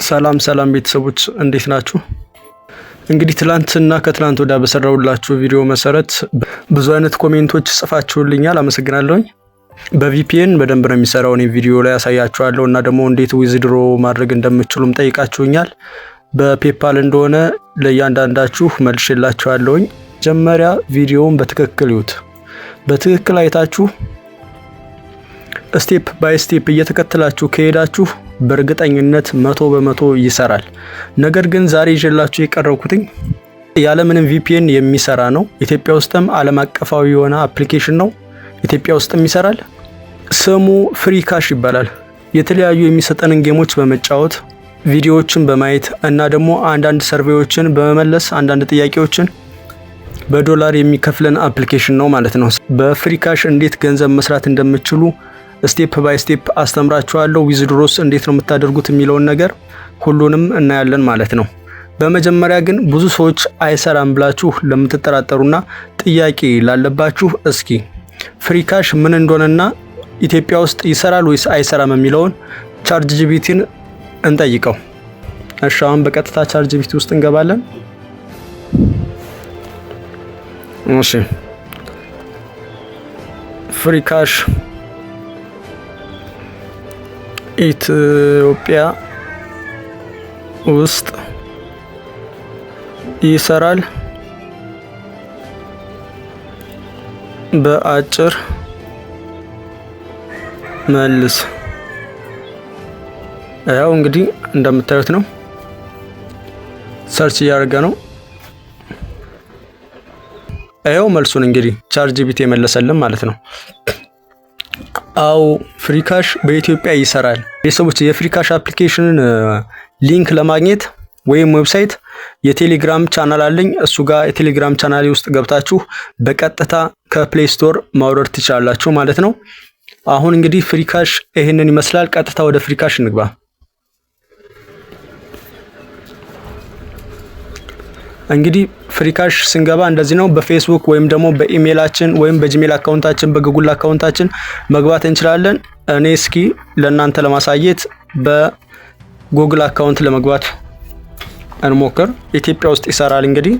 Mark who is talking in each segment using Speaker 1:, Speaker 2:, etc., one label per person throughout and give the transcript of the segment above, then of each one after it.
Speaker 1: ሰላም ሰላም ቤተሰቦች፣ እንዴት ናችሁ? እንግዲህ ትላንትና ከትላንት ወዲያ በሰራሁላችሁ ቪዲዮ መሰረት ብዙ አይነት comment ኦች ጽፋችሁልኛል፣ አመሰግናለሁኝ። በ VPN በደንብ ነው የሚሰራው። እኔ ቪዲዮ ላይ ያሳያችኋለሁ እና ደግሞ እንዴት withdraw ማድረግ እንደምችሉም ጠይቃችሁኛል። በ PayPal እንደሆነ ለእያንዳንዳችሁ መልሼላችኋለሁኝ። መጀመሪያ ቪዲዮውን በትክክል ይዩት። በትክክል አይታችሁ step by step እየተከተላችሁ ከሄዳችሁ በእርግጠኝነት 100% ይሰራል። ነገር ግን ዛሬ ይዤላችሁ የቀረብኩትኝ ያለምንም VPN የሚሰራ ነው። ኢትዮጵያ ውስጥም ዓለም አቀፋዊ የሆነ application ነው። ኢትዮጵያ ውስጥም ይሰራል። ስሙ Free Cash ይባላል። የተለያዩ የሚሰጠንን game ኦች በመጫወት፣ ቪዲዮዎችን በማየት እና ደግሞ አንዳንድ survey ዎችን በመመለስ፣ አንዳንድ ጥያቄዎችን በዶላር የሚከፍለን application ነው ማለት ነው። በ Free Cash እንዴት ገንዘብ መስራት እንደምትችሉ step by step አስተምራችኋለሁ። Withdraw ስ እንዴት ነው የምታደርጉት የሚለውን ነገር ሁሉንም እናያለን ማለት ነው። በመጀመሪያ ግን ብዙ ሰዎች አይሰራም ብላችሁ ለምትጠራጠሩና ጥያቄ ላለባችሁ እስኪ Free Cash ምን እንደሆነና ኢትዮጵያ ውስጥ ይሰራል ወይስ አይሰራም የሚለውን ChatGPT ን እንጠይቀው። እሺ፣ አሁን በቀጥታ ChatGPT ውስጥ እንገባለን። እሺ፣ Free Cash ኢትዮጵያ ውስጥ ይሰራል? በአጭር መልስ። ያው እንግዲህ እንደምታዩት ነው። Search እያደረገ ነው። ያው መልሱን እንግዲህ ChatGPT የመለሰልን ማለት ነው። አዎ፣ Free Cash በኢትዮጵያ ይሰራል። ቤተሰቦች፣ የ Free Cash application ን link ለማግኘት ወይም website የቴሌግራም ቻናል አለኝ። እሱ ጋር የቴሌግራም ቻናሌ ውስጥ ገብታችሁ በቀጥታ ከ Play Store ማውረድ ትችላላችሁ ማለት ነው። አሁን እንግዲህ Free Cash ይህንን ይመስላል። ቀጥታ ወደ Free Cash እንግባ። እንግዲህ Free Cash ስንገባ እንደዚህ ነው። በፌስቡክ ወይም ደግሞ በኢሜይላችን ወይም በ Gmail account ኣችን፣ በ Google account ኣችን መግባት እንችላለን። እኔ እስኪ ለእናንተ ለማሳየት በ Google account ለመግባት እንሞክር። ኢትዮጵያ ውስጥ ይሰራል እንግዲህ።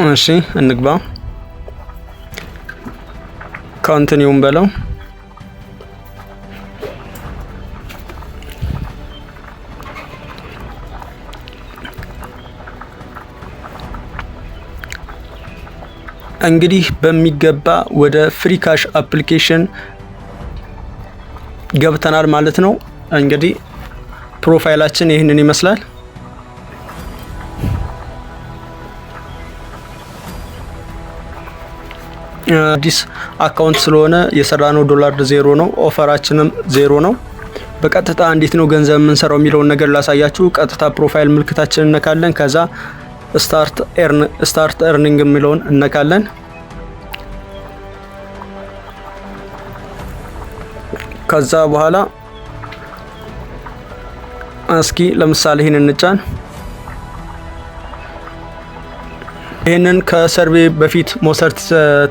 Speaker 1: እሺ፣ እንግባ። Continue ም በለው። እንግዲህ በሚገባ ወደ Free Cash application ገብተናል ማለት ነው። እንግዲህ profile ኣችን ይህንን ይመስላል። አዲስ account ስለሆነ የሰራነው ዶላር ዜሮ ነው። Offer ኣችንም ዜሮ ነው። በቀጥታ እንዴት ነው ገንዘብ የምንሰራው የሚለውን ነገር ላሳያችሁ። ቀጥታ profile ምልክታችንን እነካለን። ከዛ start earning የሚለውን እነካለን። ከዛ በኋላ እስኪ ለምሳሌ ይህንን እንጫን። ይህንን ከ survey በፊት መውሰድ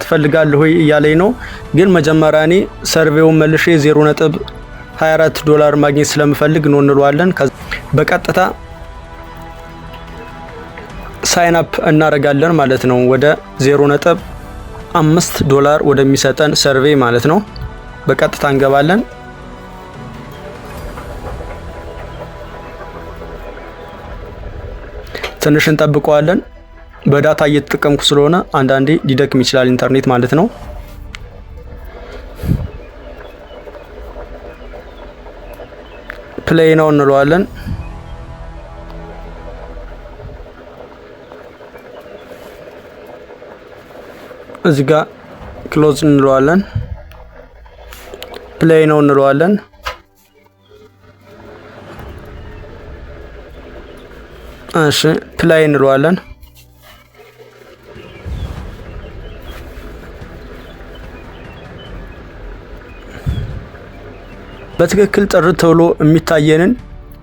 Speaker 1: ትፈልጋለህ ወይ እያለኝ ነው። ግን መጀመሪያ እኔ survey ውን መልሼ 0.24 ዶላር ማግኘት ስለምፈልግ ነው እንለዋለን። በቀጥታ sign up እናደርጋለን ማለት ነው። ወደ 0.5 ዶላር ወደሚሰጠን survey ማለት ነው። በቀጥታ እንገባለን። ትንሽ እንጠብቀዋለን። በ data እየተጠቀምኩ ስለሆነ አንዳንዴ ሊደክም ይችላል ኢንተርኔት ማለት ነው። Play now እንለዋለን። እዚህ ጋር close እንለዋለን። Play now እንለዋለን። እሺ፣ play እንለዋለን። በትክክል ጥርት ብሎ የሚታየንን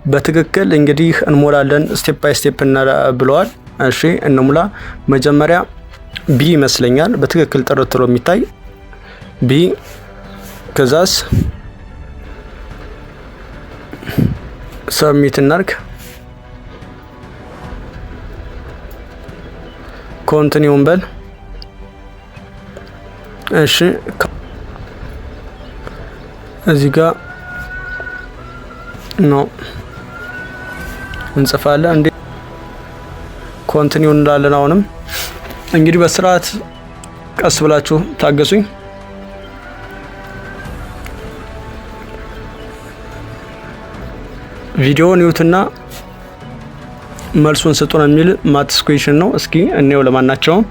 Speaker 1: በትክክል እንግዲህ እንሞላለን። Step by step ብለዋል። እሺ፣ እንሙላ። መጀመሪያ B ይመስለኛል በትክክል ጥርት ብሎ የሚታይ B። ከዛስ submit እናርግ። Continue እንበል። እሺ፣ እዚህ ጋር no እንጽፋለን። እንዴ፣ continue እንላለን። አሁንም እንግዲህ በስርዓት ቀስ ብላችሁ ታገሱኝ። ቪዲዮውን እዩትና መልሱን ስጡን የሚል maths question ነው። እስኪ እንየው ለማናቸውም።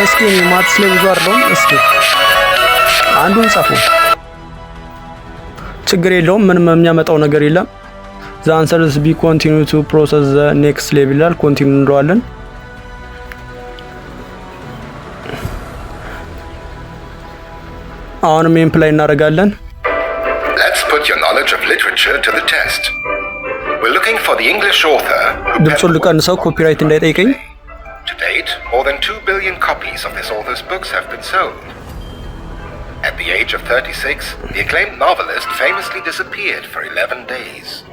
Speaker 1: እስኪ maths ላይ ብዙ አይደለሁም። እስኪ አንዱን ጻፉ። ችግር የለውም። ምንም የሚያመጣው ነገር የለም። The answer is B. Continue to process the next level ይላል። Continue እንለዋለን። አሁንም ይህን play እናደርጋለን።
Speaker 2: Let's put your knowledge of literature to the test. We're looking for the English author who
Speaker 1: ድምፁን ልቀንሰው copyright እንዳይጠይቀኝ።
Speaker 2: To date, more than 2 billion copies of this author's books have been sold. At the age of 36, the acclaimed novelist famously disappeared for 11 days.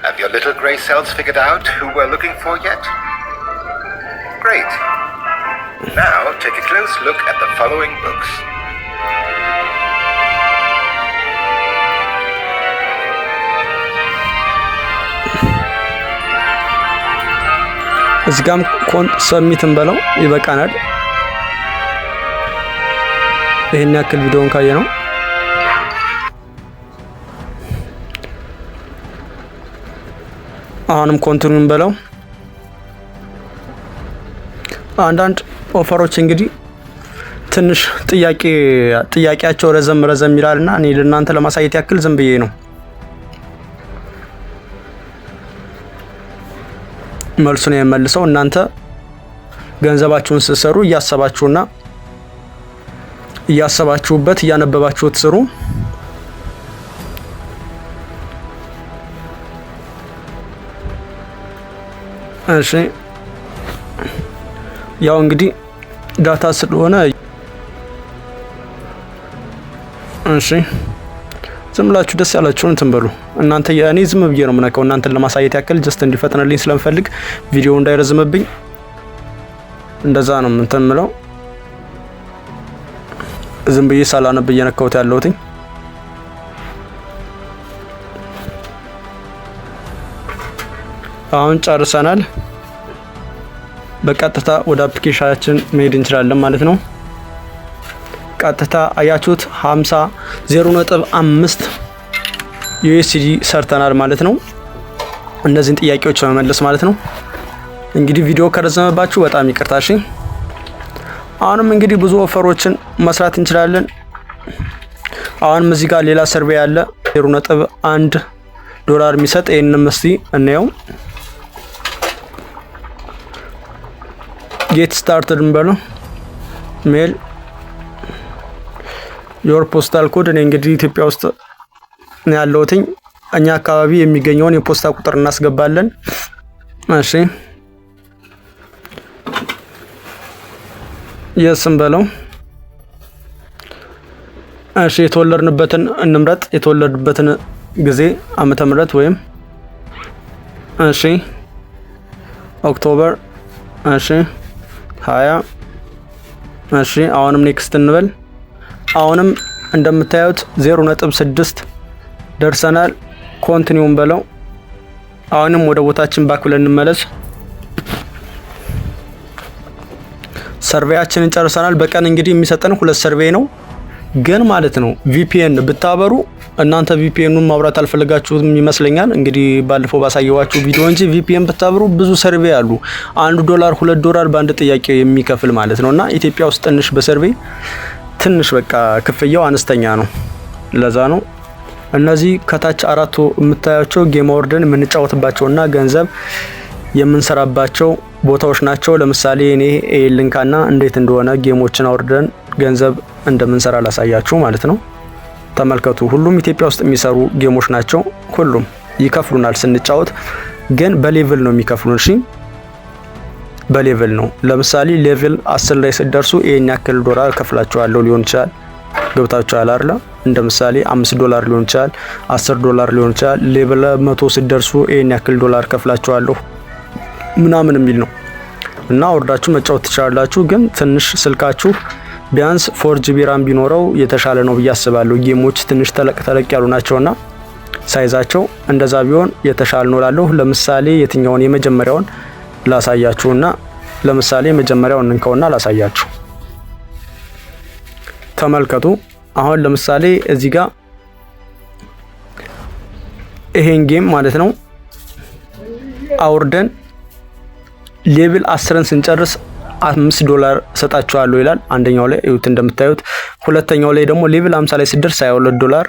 Speaker 2: Have your little grey cells figured out who we're looking for yet? Great. Now take a close look at the following books.
Speaker 1: እዚህ ጋም submit እንበለው፣ ይበቃናል። ይህን ያክል ቪዲዮን ካየ ነው። አሁንም continue እንበለው። አንዳንድ offer ኦች እንግዲህ ትንሽ ጥያቄ ጥያቄያቸው ረዘም ረዘም ይላልና እኔ ለእናንተ ለማሳየት ያክል ዝም ብዬ ነው መልሱን የምመልሰው። እናንተ ገንዘባችሁን ስትሰሩ እያሰባችሁና እያሰባችሁበት እያነበባችሁት ስሩ። እሺ፣ ያው እንግዲህ data ስለሆነ፣ እሺ፣ ዝም ብላችሁ ደስ ያላችሁን እንትን በሉ። እናንተ እኔ ዝም ብዬ ነው የምነካው እናንተን ለማሳየት ያክል just እንዲፈጥንልኝ ስለምፈልግ፣ ቪዲዮ እንዳይረዝምብኝ እንደዛ ነው እንትን የምለው። ዝም ብዬ ሳላነብ እየነካሁት ያለሁትኝ። አሁን ጨርሰናል። በቀጥታ ወደ application ኣችን መሄድ እንችላለን ማለት ነው። ቀጥታ አያችሁት፣ 50 0.5 USD ሰርተናል ማለት ነው። እነዚህን ጥያቄዎች በመመለስ ማለት ነው። እንግዲህ ቪዲዮ ከረዘመባችሁ በጣም ይቅርታ እሺ። አሁንም እንግዲህ ብዙ offer ኦችን መስራት እንችላለን። አሁንም እዚህ ጋር ሌላ survey አለ፣ 0.1 ዶላር የሚሰጥ። ይህንንም እስቲ እንየው። Get started እንበለው። Mail your postal code። እኔ እንግዲህ ኢትዮጵያ ውስጥ ነው ያለሁትኝ። እኛ አካባቢ የሚገኘውን የፖስታ ቁጥር እናስገባለን። እሺ፣ yes እንበለው። እሺ፣ የተወለድንበትን እንምረጥ። የተወለድንበትን ጊዜ፣ ዓመተ ምህረት ወይም፣ እሺ፣ October፣ እሺ፣ 20። እሺ፣ አሁንም next እንበል። አሁንም እንደምታዩት 0.6 ደርሰናል። Continue እንበለው። አሁንም ወደ ቦታችን back ብለን እንመለስ። Survey ያችንን ጨርሰናል። በቀን እንግዲህ የሚሰጠን ሁለት survey ነው። ግን ማለት ነው VPN ብታበሩ፣ እናንተ VPN ኑን ማብራት አልፈለጋችሁም ይመስለኛል። እንግዲህ ባለፈው ባሳየዋችሁ ቪዲዮ እንጂ VPN ብታበሩ ብዙ survey አሉ። 1 ዶላር፣ 2 ዶላር በአንድ ጥያቄ የሚከፍል ማለት ነው። እና ኢትዮጵያ ውስጥ ትንሽ በ survey ትንሽ በቃ ክፍያው አነስተኛ ነው። ለዛ ነው። እነዚህ ከታች አራቱ የምታያቸው game አውርደን የምንጫወትባቸውና ገንዘብ የምንሰራባቸው ቦታዎች ናቸው። ለምሳሌ እኔ ልንካና እንዴት እንደሆነ game ኦችን አውርደን ገንዘብ እንደምንሰራ ላሳያችሁ ማለት ነው። ተመልከቱ። ሁሉም ኢትዮጵያ ውስጥ የሚሰሩ game ኦች ናቸው። ሁሉም ይከፍሉናል ስንጫወት፣ ግን በ level ነው የሚከፍሉን። እሺ፣ በ level ነው። ለምሳሌ level 10 ላይ ስትደርሱ ይሄን ያክል ዶላር ከፍላችኋለሁ ሊሆን ይችላል። ገብታችኋል አይደለ? እንደ ምሳሌ 5 ዶላር ሊሆን ይችላል፣ 10 ዶላር ሊሆን ይችላል። Level 100 ስትደርሱ ይሄን ያክል ዶላር ከፍላችኋለሁ ምናምን የሚል ነው እና አውርዳችሁ መጫወት ትችላላችሁ። ግን ትንሽ ስልካችሁ ቢያንስ 4 GB RAM ቢኖረው የተሻለ ነው ብዬ አስባለሁ። Game ኦች ትንሽ ተለቅ ተለቅ ያሉ ናቸውና size ኣቸው እንደዛ ቢሆን የተሻለ ነው እላለሁ። ለምሳሌ የትኛውን የመጀመሪያውን ላሳያችሁና ለምሳሌ የመጀመሪያውን እንንካውና ላሳያችሁ። ተመልከቱ። አሁን ለምሳሌ እዚህ ጋር ይሄን game ማለት ነው አውርደን level 10ን ስንጨርስ 5 ዶላር እሰጣችኋለሁ ይላል። አንደኛው ላይ እዩት እንደምታዩት። ሁለተኛው ላይ ደግሞ level 50 ላይ ስደርስ 22 ዶላር፣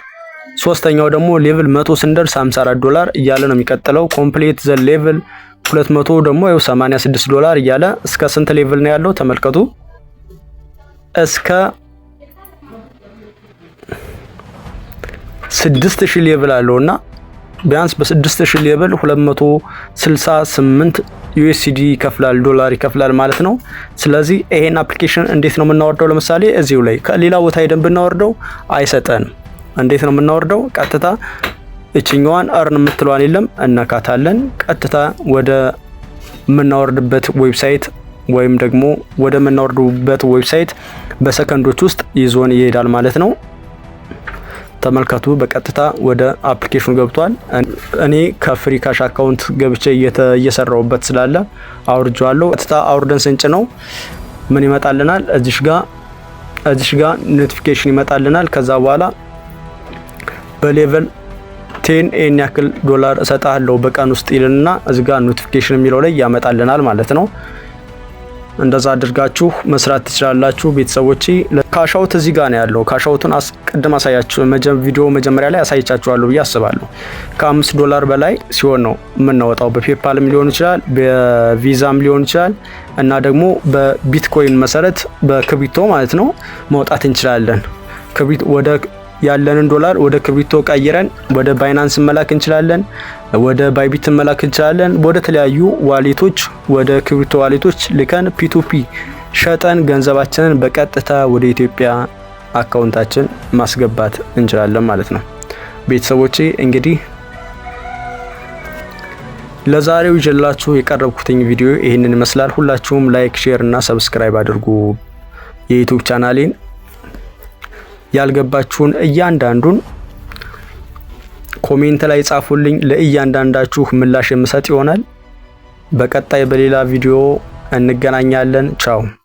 Speaker 1: ሶስተኛው ደግሞ level 100 ስንደርስ 54 ዶላር እያለ ነው የሚቀጥለው። Complete the level 200 ደግሞ ይኸው 86 ዶላር እያለ እስከ ስንት level ነው ያለው? ተመልከቱ። እስከ 6000 level አለው እና ቢያንስ በ6000 level 268 USD ይከፍላል፣ ዶላር ይከፍላል ማለት ነው። ስለዚህ ይሄን application እንዴት ነው የምናወርደው? ለምሳሌ እዚሁ ላይ ከሌላ ቦታ ሄደን ብናወርደው አይሰጠንም። እንዴት ነው የምናወርደው? ቀጥታ እችኛዋን earn የምትለዋን የለም እነካታለን። ቀጥታ ወደ የምናወርድበት website ወይም ደግሞ ወደ ምናወርድበት website በሰከንዶች ውስጥ ይዞን ይሄዳል ማለት ነው። ተመልከቱ፣ በቀጥታ ወደ application ኑ ገብቷል። እኔ ከ Free Cash account ገብቼ እየሰራሁበት ስላለ አውርጄዋለሁ። ቀጥታ አውርደን ስንጭነው ምን ይመጣልናል? እዚሽ ጋ notification ይመጣልናል። ከዛ በኋላ በ level 10 ይህን ያክል ዶላር እሰጥሃለሁ በቀን ውስጥ ይልንና እዚህ ጋር notification የሚለው ላይ ያመጣልናል ማለት ነው። እንደዛ አድርጋችሁ መስራት ትችላላችሁ ቤተሰቦቼ። Cash out እዚህ ጋር ነው ያለው። Cash out ኡን ቅድም አሳያችሁ ቪዲዮ መጀመሪያ ላይ አሳይቻችኋለሁ ብዬ አስባለሁ። ከ5 ዶላር በላይ ሲሆን ነው የምናወጣው። በ PayPal ም ሊሆን ይችላል፣ በቪዛም ሊሆን ይችላል እና ደግሞ በቢትኮይን መሰረት በ crypto ማለት ነው ማውጣት እንችላለን። ወደ ያለንን ዶላር ወደ crypto ቀይረን ወደ Binance መላክ እንችላለን፣ ወደ Bybit መላክ እንችላለን። ወደ ተለያዩ wallet ኦች፣ ወደ crypto wallet ኦች ልከን P2P ሸጠን ገንዘባችንን በቀጥታ ወደ ኢትዮጵያ account ኣችን ማስገባት እንችላለን ማለት ነው። ቤተሰቦቼ፣ እንግዲህ ለዛሬው ይዤላችሁ የቀረብኩትኝ ቪዲዮ ይህንን ይመስላል። ሁላችሁም like፣ share እና subscribe አድርጉ የ YouTube ቻናሌን። ያልገባችሁን እያንዳንዱን comment ላይ ጻፉልኝ። ለእያንዳንዳችሁ ምላሽ የምሰጥ ይሆናል። በቀጣይ በሌላ ቪዲዮ እንገናኛለን። ቻው።